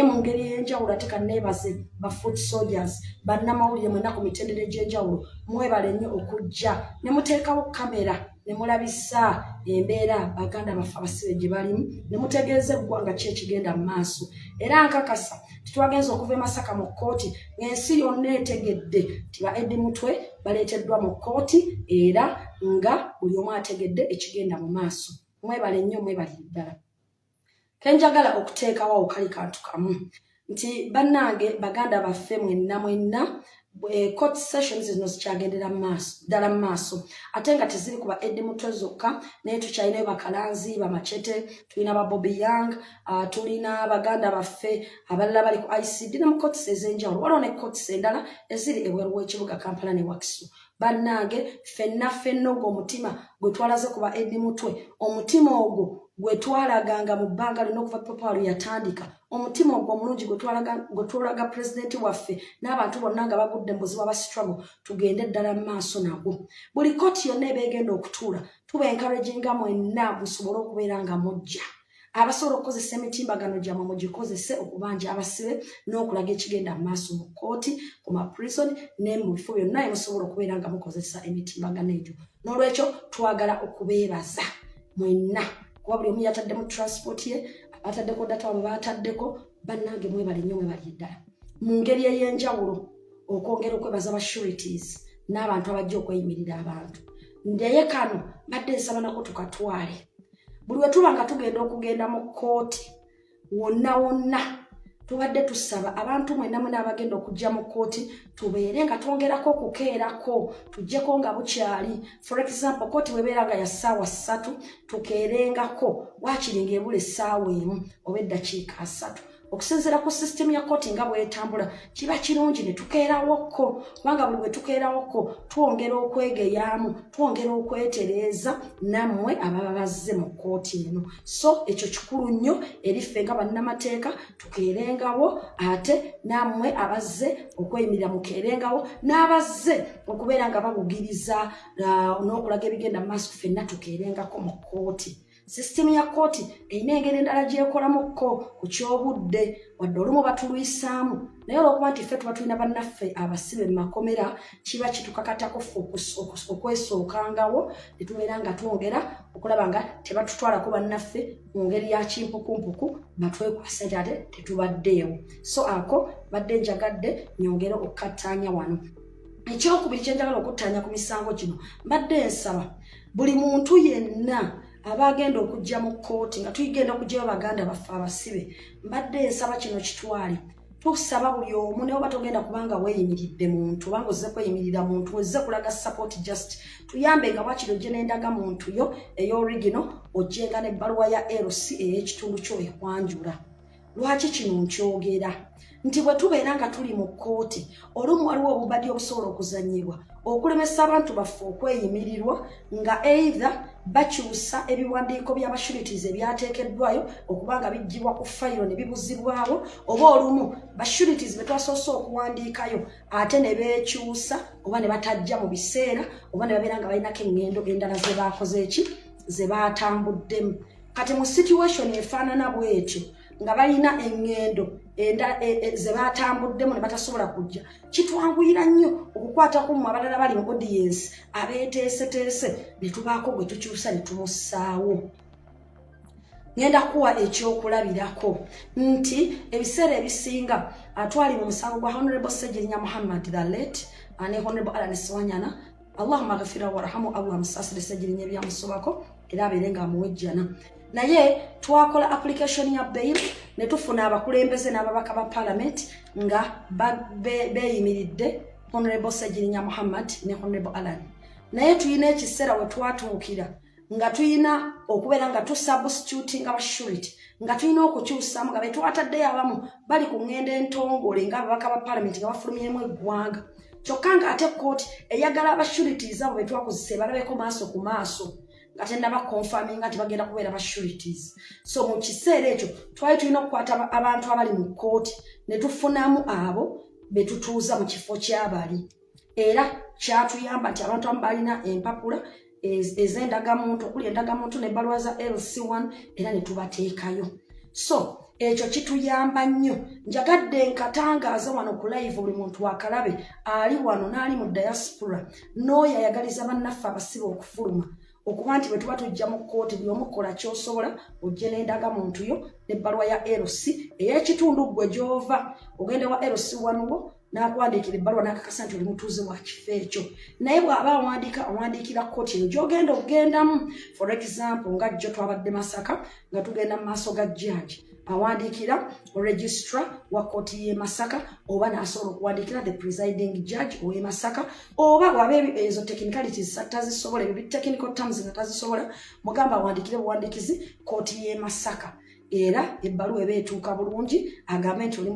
Mu ngeri ey'enjawulo ate kanneebaze ba foot soldiers, bannamawulire mwenna ku mitendera egy'enjawulo, mwebale nnyo okujja ne muteekawo kamera ne mulabisa embeera baganda baffe abasibe gye balimu, ne mutegeeza eggwanga ki ekigenda mu maaso. Era nkakasa titwagenza okuva e Masaka mu kkooti ng'ensi yonna etegedde nti ba Eddie Mutwe baleeteddwa mu kkooti, era nga buli omu ategedde ekigenda mu maaso. Mwebale nnyo, mwebalire ddala. Kenjagala okuteekawo awo kali kantu kamu nti bannange, baganda baffe mwenna mwenna, court sessions zino zikyagendera maaso ddala mu maaso, ate nga teziri kuba Eddie Mutwe zokka, naye tukyalinayo bakalanzi bamacete, tulina ba Bobi Young, tulina baganda baffe abalala bali ku ICD ne mu courts ez'enjawulo. Waliwo ne courts endala eziri ebweru w'ekibuga Kampala ne Wakiso. Bannange, ffenna ffenna ogwo omutima gwe twalaze ku ba Eddie Mutwe, omutima ogwo gwe twalaganga mu bbanga lino okuva People Power yatandika, omutima ogwo omulungi gwe twalaga pulezidenti waffe n'abantu bonna nga bagudde mu buzibu aba struggle, tugende ddala mu maaso nagwo. Buli kooti yonna eba egenda okutuula, tuba encouraginga mwenna musobole okubeera nga mujja. Abasobola okukozesa emitimbagano gyammwe, mugikozese okubanja abasibe n'okulaga ekigenda mu maaso mu kkooti, ku maprison ne mu bifo byonna emusobola okubeera nga mukozesa emitimbagano egyo. N'olwekyo twagala okubeebaza mwenna, kuba buli omu yataddemu transport ye, abataddeko data wabwe bataddeko. Bannange, mwebale nnyo, mwebali ddala. Mu ngeri ey'enjawulo okwongera okwebaza ba sureties n'abantu abajja okweyimirira abantu, naye kano badde nsaba nako tukatwale. Buli we tuba nga tugenda okugenda mu kkooti wonna wonna, tubadde tusaba abantu mwenna mwena abagenda okujja mu kkooti tubeere nga twongerako okukeerako, tujjeko nga bukyali. For example, kooti webeera nga ya ssaawa 3, tukeerengako waakiri ng'ebula essaawa 1 oba eddakiika 30. Okusinziira ku sisitemu ya kooti nga bwetambula, kiba kirungi ne tukeerawokko, kubanga buli bwe tukeerawokko twongera okwegeyaamu, twongera okwetereeza nammwe ababa bazze mu kkooti eno. So ekyo kikulu nnyo eri ffe nga bannamateeka, tukeerengawo, ate nammwe abazze okweyimirira mukeerengawo, n'abazze okubeera nga babugiriza n'okulaga ebigenda mu maaso, ffenna tukeerengako mu kkooti. Sisitemu ya kkooti erina engeri endala gyekolamuko ku kyobudde, wadde olumu batulwisaamu, naye olwokuba nti ffe tuba tulina bannaffe abasibe mu makomera, kiba kitukakatako ffe okwesookangawo ne tubeera nga twongera okulaba nga tebatutwalako bannaffe mu ngeri ya kimpukumpuku, batwekwasa nti ate tetubaddeewo. So ako badde njagadde nyongere okukattaanya wano. Ekyokubiri kyenjagala okuttaanya ku misango gino, mbadde nsaba buli muntu yenna aba agenda okujja mu kkooti nga tugenda okugyayo baganda baffe abasibe, mbadde nsaba kino kitwale. Tusaba buli omu, naye oba togenda kubanga weeyimiridde muntu, obanga ozze kweyimirira muntu, ozze kulaga support, just tuyambe nga wakiri ojje n'endaga muntu yo ey'original, ojjenga n'ebbaluwa ya LC ey'ekitundu kyo ekwanjula. Lwaki kino nkyogera? Nti bwe tubeera nga tuli mu kkooti, olumu waliwo obubadi obusobola okuzannyibwa okulemesa abantu baffe okweyimirirwa, nga either bakyusa ebiwandiiko by'aba sureties ebyateekeddwayo okuba nga biggyibwa ku fayiro ne bibuzibwawo, oba olumu ba sureties be twasoose okuwandiikayo ate ne beekyusa, oba ne batajja mu biseera, oba ne babeera nga balinako eŋŋendo endala ze baakoze eki ze baatambuddemu. Kati mu situation efaanana bwetyo, nga balina eŋŋendo ze batambuddemu ne batasobola kujja, kitwanguyira nnyo okukwata ku mmwe abalala bali mu audience abeeteeseteese, ne tubaako gwe tukyusa ne tumussaawo. Ngenda kuwa ekyokulabirako nti ebiseera ebisinga atwali mu musango gwa Honorable Segirinya Muhammad the late ne Honorable Alan Ssewanyana, Allahuma ghafira warhamu, Allah amusaasire Segirinya ebyamusobako era abeere nga amuwejjana. Naye twakola application ya bail ne tufuna abakulembeze n'ababaka ba parliament nga beeyimiridde Honorable Segirinya Muhammad ne Honorable Alan. Naye tulina ekiseera we twatuukira nga tulina okubeera nga tusubstitutinga ba surety, nga tulina okukyusamu nga betwataddeyo abamu bali ku ŋŋendo entongole ng'ababaka ba parliament nga bafulumyemu eggwanga, kyokka ng'ate kooti eyagala aba sureties abo betwakozesa ebalabeko maaso ku maaso nga tennaba confirminga nti bagenda kubeera ba sureties. So mu kiseera ekyo twali tulina okukwata abantu abali mu kkooti ne tufunamu abo betutuuza mu kifo kyabali, era kyatuyamba nti abantu abamu balina empapula ez'endagamuntu, okuli endagamuntu n'ebbaluwa za LC1, era ne tubateekayo. So Ekyo kituyamba nnyo. Njagadde nkatangaaza wano ku live, buli muntu akalabe ali wano n'ali mu diaspora n'oyo ayagaliza bannaffe abasibe okufuluma, okuba nti bwe tuba tujja mu kkooti, buli omu kola kyosobola ojje n'endaga muntu yo n'ebbaluwa ya LC ey'ekitundu ggwe gy'ova. Ogende wa LC wanuwo n'akuwandiikira ebbaluwa n'akakasa nti oli mutuuze wa kifo ekyo. Naye bw'aba awandiika, awandiikira kkooti eyo gy'ogenda okugendamu. For example, nga jjo twabadde Masaka nga tugenda mu maaso ga judge, awandiikira registrar wa kkooti y'e Masaka, oba n'asobola okuwandiikira the presiding judge ow'e Masaka, oba bw'aba ezo technicalities tazisobola, ebyo technical terms nga tazisobola, mugamba awandiikire buwandiikizi kkooti y'e Masaka, era ebbaluwa eba etuuka bulungi. Agambe nti oli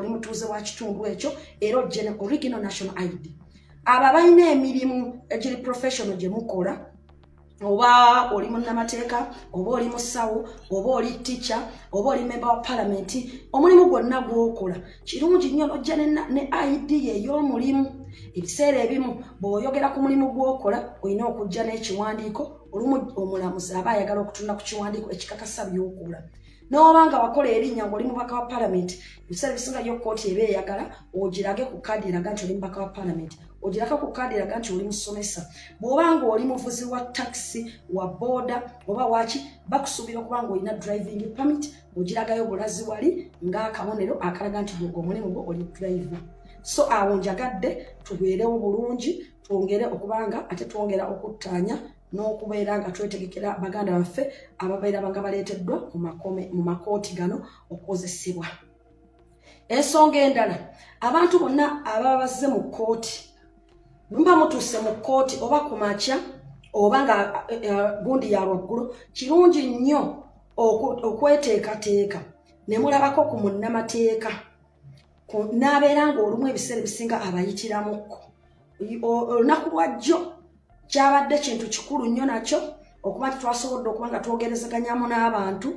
mutuuze wa kitundu ekyo, era ojje ne original national ID. Abo abalina emirimu egiri professional gye mukola, oba oli munnamateeka, oba oli musawo, oba oli teacher, oba oli member wa palamenti, omulimu gwonna gwokola, kirungi nnyo nojja ne ID ey'omulimu. Ebiseera ebimu bw'oyogera ku mulimu gw'okola, olina okujja n'ekiwandiiko. Olumu omulamuzi aba ayagala okutunula ku kiwandiiko ekikakasa by'okola. N'oba nga wakola erinnya ng'oli mubaka wa palamenti, ebiseera ebisinga yo kkooti eba eyagala ogirage ku kaadi eraga nti oli mubaka wa palamenti, ogirage ku kaadi eraga nti oli musomesa. Bw'oba nga oli muvuzi wa takisi, wa booda oba waki, bakusuubira okuba nga olina driving permit, ogiragayo bulazi wali ng'akabonero akalaga nti gwegwe omulimu gwo oli driver. So awo njagadde tubeerewo bulungi, twongere okubanga ate twongera okuttaanya n'okubeera nga twetegekera baganda baffe ababeera nga baleeteddwa mu makooti gano okukozesebwa. Ensonga endala, abantu bonna ababa bazze mu kkooti, muba mutuuse mu kkooti oba ku makya oba nga gundi ya lwaggulo, kirungi nnyo okweteekateeka ne mulabako ku munnamateeka, n'abeera ng'olumu ebiseera ebisinga abayitiramukko. Olunaku lwajjo kyabadde kintu kikulu nnyo nakyo okuba nti twasobodde okuba nga twogerezaganyamu n'abantu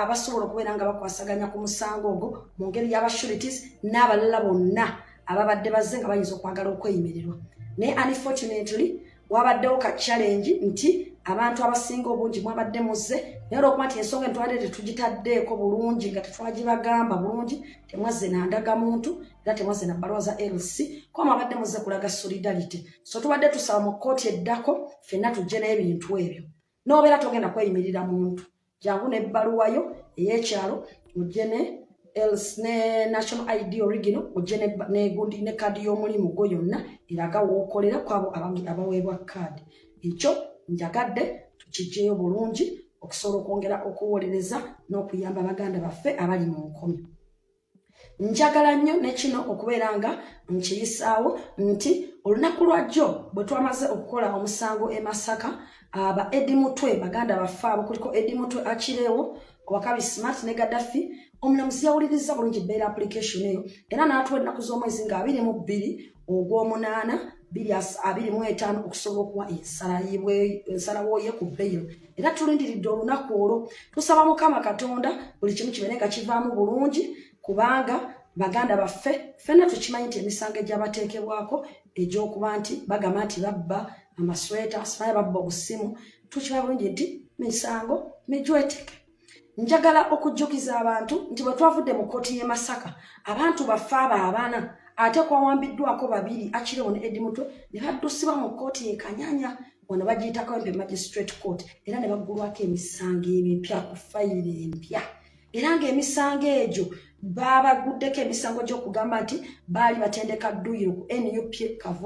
abasobola okubeera nga bakwasaganya ku musango ogwo mu ngeri y'aba sureties n'abalala bonna ababadde bazze nga bayinza okwagala okweyimirirwa. Naye unfortunately wabaddewo ka challenge nti abantu abasinga obungi mwabadde muzze, naye olwokuba nti ensonga entwalire tetugitaddeeko bulungi, nga tetwagibagamba bulungi, temwazze na muntu era temwazze na bbaluwa za LC, kuba mwabadde muzze kulaga solidarity. So tubadde tusaba mu kkooti eddako ffenna tujje n'ebintu ebyo. N'obeera togenda kweyimirira muntu, jangu n'ebbaluwayo ey'ekyalo, ojje ne ne national ID original, ojje negundi ne kaadi y'omulimu gwo yonna eraga wookolera kwabo abaweebwa kaadi. Ekyo njagadde tukijjeyo bulungi okusobola okwongera okuwolereza n'okuyamba baganda baffe abali mu nkomi. Njagala nnyo ne kino okubeera nga nkiyisaawo nti olunaku lwajjo bwe twamaze okukola omusango e Masaka, aba Edi Mutwe, baganda baffe abo kuliko Edi Mutwe, Akireewo, Wakabi Smart ne Gaddafi, omulamuzi yawuliriza bulungi bail application eyo era n'atuwa ennaku z'omwezi nga 22 ogw'omunaana 2025 okusobola okuwa ensalawo ye ku bail, era tulindiridde olunaku olwo. Tusaba Mukama Katonda buli kimu kibeere nga kivaamu bulungi, kubanga baganda baffe ffenna tukimanyi nti emisango egyabateekebwako egy'okuba nti bagamba nti babba amasweta, simanya babba obusimu, tukimanyi bulungi nti misango mijweteke. Njagala okujjukiza abantu nti bwe twavudde mu kkooti y'e Masaka, abantu baffe abo abana, ate kwawambiddwako babiri, Akirewo ne Edi Mutwe, ne baddusibwa mu kkooti e Kanyanya, wano bagiyita Kawempe Magistrate Court, era ne baggulwako emisango emipya ku fayiro empya, era ng'emisango egyo babaguddeko emisango gy'okugamba nti baali batendeka dduyiro ku NUP Kavo.